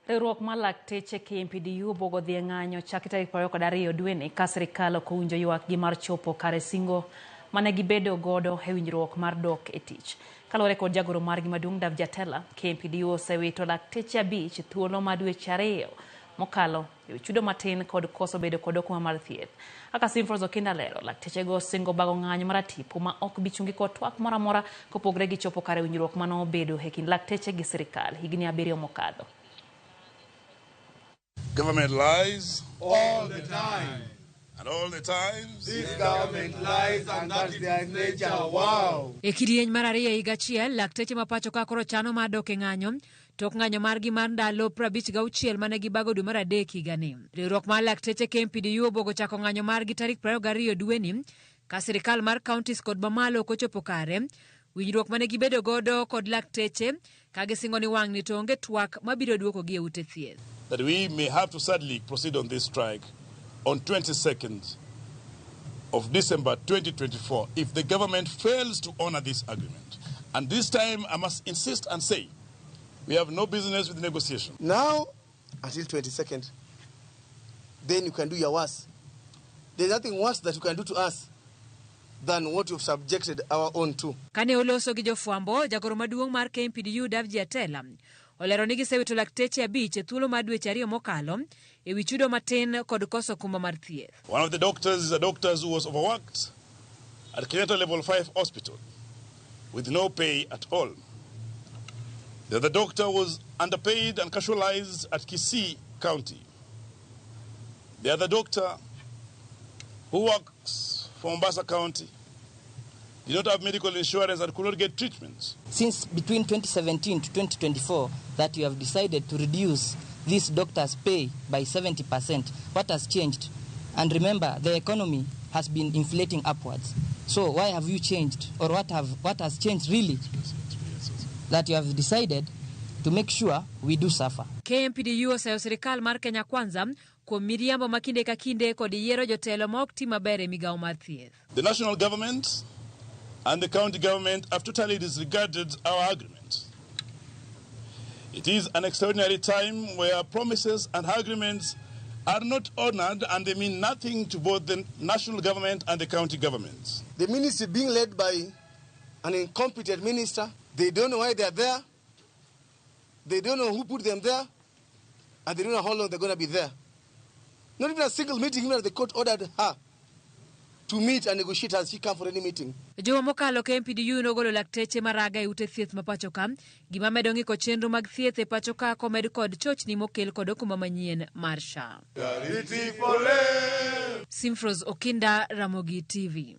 Riwruok mar lakteche KMPDU obuogo dhi e ng'anyo chakre tarik 22 dweni ka sirkal ok owinjo ywakgi mar chopo kare singo mane gibedo godo e winjruok mar dok e tich. Kaluwore kod jagoro margi maduong' Davji Atela, KMPDU osewito lakteche abich e thuolo mar dweche ariyo mokalo e wi chudo matin kod koso bedo kod okumba mar thieth. Kaka Simfros Okinda lero, laktechego osingo bago ng'anyo maratipo ma ok bi chungi kod twak moro amora kopogre gi chopo kare winjruok mane obedo e kind lakteche gi sirkal higni abiriyo mokadho. Government lies all the time. And all the times. This government lies and that's their nature. Wow. E kidieny mar ariyo e higa achiel, lakteche ma pacho ka koro chano mar dok e ng'anyo tok ng'anyo margi mar ndalo 56 mane gibago dwe mar adek higani. Riwruok mar lakteche KMPDU obwogo chako ng'anyo margi tarik 22 dweni ka sirkal mar counties kod mamalo ok ochopo kare winjruok mane gibedo godo kod lakteche ka gisingo ni wang'ni to onge twak mabiro duokogi e ute thieth. That we may have to sadly proceed on this strike on 22nd of December 2024 if the government fails to honor this agreement. And this time I must insist and say we have no business with negotiation. Now until 22nd, then you can do your worst. There's nothing worse that you can do to us than what you've subjected our own to. Kane oloso gi jofwambo, jagoro maduong' mar KMPDU Davji Atela olero ni gisewito lakteche abich e thuolo mar dweche ariyo mokalo e wi chudo matin kod koso okumba mar thieth. One of the doctors is a doctor who was overworked at Kenyatta Level 5 Hospital with no pay at all. The other doctor was underpaid and casualized at Kisii County. The other doctor, who works for Mombasa County, did not have medical insurance and could not get treatment. Since between 2017 to 2024 that you have decided to reduce this doctor's pay by 70%, what has changed? And remember, the economy has been inflating upwards. So why have you changed, or what has changed really, that you have decided to make sure we do suffer? KMPDU osayo sirkal mar Kenya Kwanza kuom miriambo ma kinde ka kinde kod yiero jotelo ma ok ti maber e migawo mar thieth. The national government and the county government have totally disregarded our agreement. It is an extraordinary time where promises and agreements are not honored and they mean nothing to both the national government and the county governments. The ministry being led by an incompetent minister, they don't know why they are there, they don't know who put them there, and they don't know how long they're going to be there. Not even a single meeting, even if the court ordered her to meet and negotiate, has she come for any meeting. Juma mokalo KMPDU nogolo lakteche maraga e ute thieth ma pacho ka, gima medo ng'iko chenro mag thieth e pacho ka komed kod chochni mokel kod okumba manyien mar SHA. Simfros Okinda, Ramogi TV.